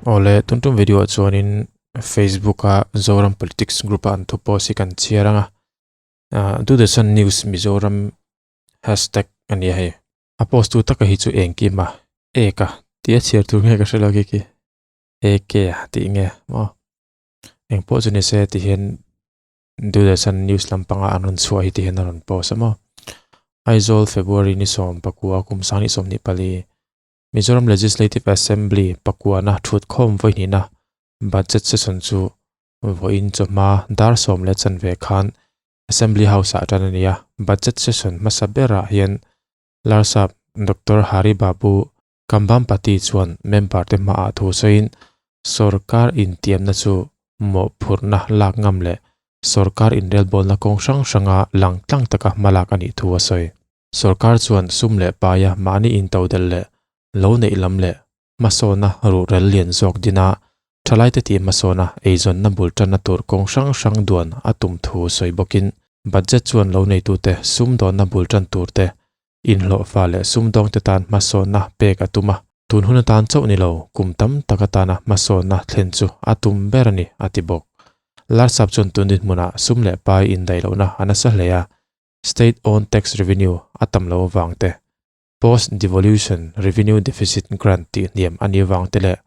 Awle, tun tum video ah chuanin Facebook a Zoram Politics group a an thu post hi kan chhiar ang a. Ah, Doordarshan News Mizoram hashtag a nia hei. A post tu taka hi chu engkim a, ek a tih a chhiar tur nge ka hre lo khi khi. Ek a tih nge maw. Engpawh chu ni se ti hian Doordarshan News lampanga an rawn chhuah hi ti hian a rawn post a maw. Aizawl February ni 10 kum 2024. Mizoram Legislative Assembly pakuana thutkhawm vawihnihna Budget Session chu vawiin chawhma dar sawm leh chanve khan Assembly House-ah tan a ni a. Budget Session hmasa berah hian Larsap Doctor Hari Babu Kambhampati chuan member te hmaah thu sawiin sorkar intiamna chu mawhphurhna lak ngam leh sorkar inrelbawlna kawng hrang hranga lang tlang taka hmalak a nih thu a sawi. Sorkar chuan sum leh paia mahni intodelh leh lo neih lam leh hmasawna ruhrel lian zawk dina thalaite tih hmasawna eizawnna bul tanna tur kawng hrang hrang duan a tum thu sawi bawkin budget chuan lo neitute sumdawnna bul tan turte inhlawhfa leh sumdawngte tan hmasawnna pek a tum a, tun hun atan chauh ni lo kum tam tak atana hmasawnna thlen chu a tum ber a ni a ti bawk. Larsap chuan tun dinhmunah sum leh pai indaih lohna a nasa hle a, State owned tax revenue a tam lo avang te, post devolution revenue deficit grant tih hniam a nih avang te leh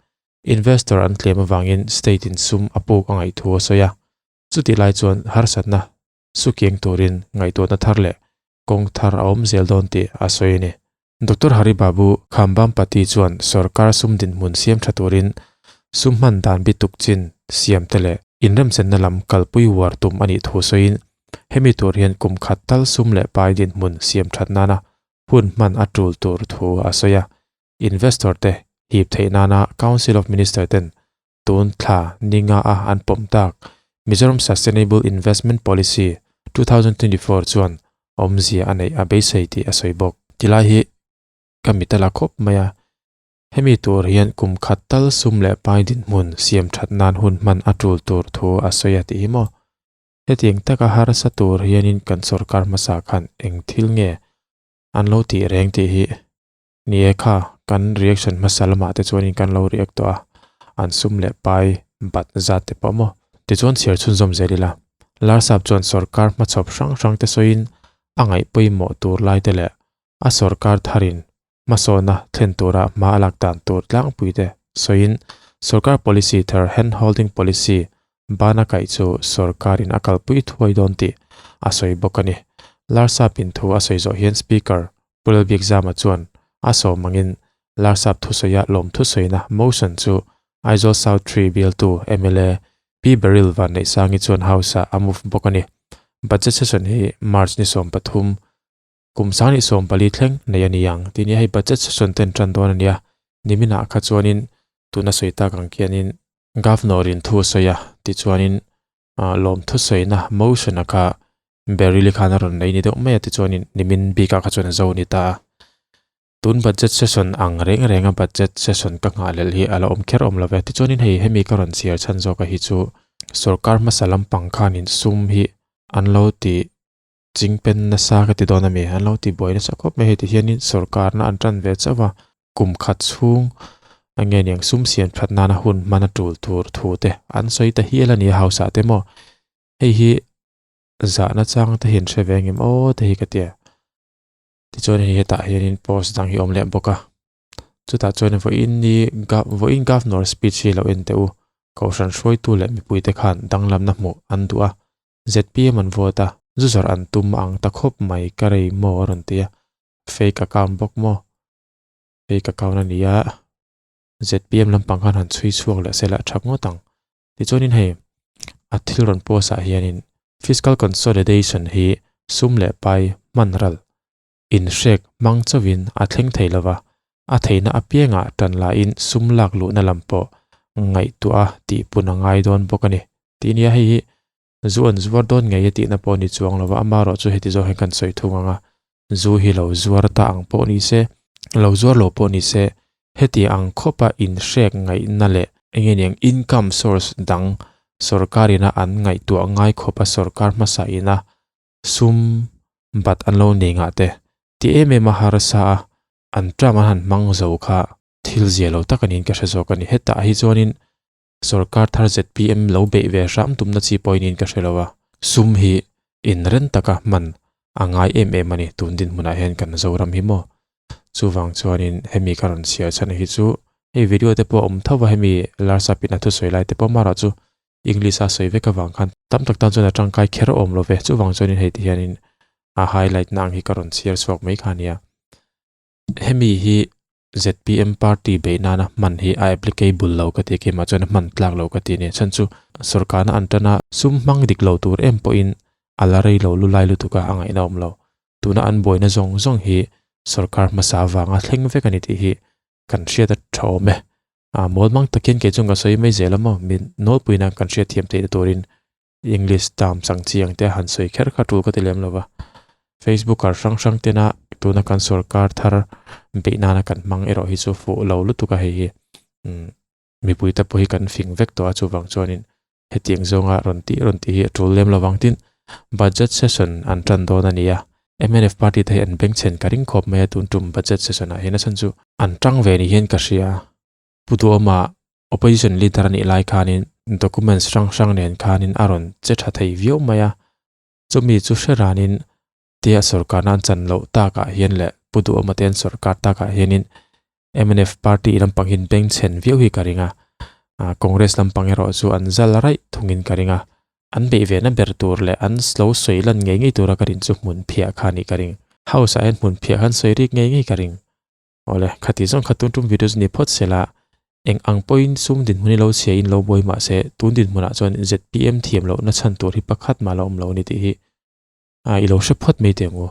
investor an tlem avangin state in sum a puk a ngaih thu a sawi a. Chutih lai chuan harsatna sukiang turin ngaihtuahna thar leh kawng thar a awm zel dawn tih a sawi a ni. Doctor Hari Babu Khambampati chuan sorkar sum dinhmun siam tha turin sum hman dan bituk chin siam te leh inremchenna lam kalpui uar tum a nih thu sawiin hemi tur hian kum khat tal sum leh pai dinhmun siam that nana hun hman a tul tur thu a sawi a. Investor te hip theih nana Council of Minister ten tun thla ninga a an pawm tak Mizoram Sustainable Investment Policy 2024 chuan awmzia a neih a beisei tih a sawi bawk. Tilai hi ka mit a la khawp mai a, hemi tur hian kum khat tal sum leh pai dinhmun siam that nan hun hman a tul tur thu a sawi a tih hi maw? Hetiang taka harsa tur hianin kan sorkar hmasa khan eng thil nge an lo tih reng tih hi Ni e kha, kan reaction hmasa lamah te chuanin kan lo react tawh a, an sum leh pai bat zat te pawh maw. Tichuan chhiar chhunzawm zel ila, Larsap chuan sorkar hmachhawp hrang hrang te sawiin a ngaih pawimawh tur lai te leh a sorkar tharin hmasawna thlen tura hma a lak dan tur tlangpui te sawiin sorkar policy thar hand holding policy bana kaih chu sorkarin a kalpui thuai dawn tih a sawi bawk a ni. Larsapin thu a sawi zawh hian Speaker Pu Lalbiakzama chuan a sawm angin Larsap thusawiah lawm thusawina motion chu Aizawl South Tree bialtu mla Pi Beryl Vanneihsangi chuan House-ah a move bawk a ni. Budget session hi March ni 13, kum 2024 thleng nei a ni ang tih nia hei budget session ten tan dawn a nia. Niminah kha chuanin tuna sawi tak ang khianin Governor-in thu a sawi a tichuanin lawm thusawina motion-a kha Beryl-i khan a rawn nei ni deuh mai a tichuanin nimin bikah kha chuan a zo a ni ta a. Tun budget session ang reng renga budget session ka nghah lel hi a la awm kher awm lo ve. Tichuanin hei hemi ka rawn chhiar chhan zawka hi chu sorkar hmasa lampang khanin sum hi an lo ti chingpen nasa ka ti dawn a mi, an lo ti buai nasa khawp mai hei tihianin sorkarna an tan ve chauh a, kum khat chhung a nge niang sum siam that nana hun hman a tul tur thu te an sawi ta hial a ni a house ah te maw hei hi zahna chang te hian hre ve ngem aw te hi ka tia tichuan hei hetah hianin post dang hi awm leh bawk a chutah chuan vawiin ni vawiin governor speech hi lo en teh u kohhran hruaitu leh mipui te khan danglamna hmuh an duh a zpm an vote a zu zawrh an tum ang ta khawp mai ka rei maw a rawn ti a fake account bawk maw fake account a ni a zpm lampang khan han chhui chhuak leh se lah thak ngawt ang Tichuanin hei a thil rawn post ah hianin fiscal consolidation hi sum leh pai hman ral inhrek hmang chauhin a thleng thei lova, a theihna apiangah tan lahin sum lak luhna lam pawh ngaihtuah a tihpun a ngai dawn bawk a ni. Tih nia hei hi zu an zuar dawn ngei a tihna pawh a ni chuang lova, amaherawh chu heti zawk hian kan sawi thung ang a, zu hi lo zuar ta ang pawh ni se, lo zuar lo pawh ni se, heti ang khawpa inhrek ngaihna leh enge niang income source dang sorkar ina an ngaihtuah ngai khawpa sorkar hmasa ina sum bat an lo nei ngah te ti em em a harsa a, an term an han hmang zo kha. Thil zia lo tak aniin ka hre zawk a ni. Hetah hi chuanin sorkar thar zpm lo beih ve hram tumna chi pawhin ka hre lo a. Sum hi inren taka hman a ngai em em a ni tun dinhmunah hian kan Zoram hi maw. Chuvang chuanin hemi ka rawn chhiar chhan hi chu hei video te pawh a awm tho va hemi Larsapin a thusawi lai te pawh amaherawh chu English a sawi vek avang khan tam tak tan chuan a tangkai kher awm lo ve. Chuvang chuanin hei ti hianin a highlight na ang hi ka rawn chhiar chhuak mai kha a nia. Hemi hi zpm party beih nana hman hi a applicable lo ka ti keimah chuan a hman tlak lo ka ti a ni. Chhan chu sorkarna an tan a sum hmang dik lo tur em pawhin a la rei lo lulai lutuk a a ngaihna awm lo. Tuna an buaina zawng zawng hi sorkar hmasa avanga thleng vek a ni tih hi kan hriat a tha awm e. A mawl mang takin kei chuan ka sawi mai zel a maw min nawlpuina kan hriat thiam theihna turin English term chang chiang te han sawi kher kha tul ka ti lem lo va. Facebooker hrang hrang tena tuna kan sorkar thar beih nana kan hmang erawh hi chu fuh lo lutuk a hei hi umm mipui te pawh hi kan fing vek tawh a chuvang chuanin hetiang zawnga rawn tih rawn tih hi a tul lem lo vang tin budget session an tan dawn a ni a mnf party te hi an bengchhen ka ring khawp mai a tun tum budget session ah hian a chhan chu an tang ve ni hian ka hria. Pu Duhawma Opposition Leader a nih lai khanin documents hrang hrang nen khanin a rawn che tha thei viau mai a, chumi chu hre ranin tia sorkarna an chan loh takah hian leh Pu Duhawma te an sorkar takah hianin mnf party lampang hian bengchhen viau hi ka ring a, Congress lampang erawh chu an zal raih thungin ka ring a, an beih ve na ber tur leh an lo sawi lan ngei ngei tura ka rin chu hmun phiah kha nih ka ring. House ah hian hmun phiah khan sawi rik ngei ngei ka ring. Awle, khati zawng kha tun tum video chu ni phawt sela, eng ang pawhin sum dinhmun hi lo chhia in lo buai mahse tun dinhmunah chuan zpm thiam lohna chhan tur hi pakhat mah la awm lo a ni tih hi i lo hre phawt mai teh ang u.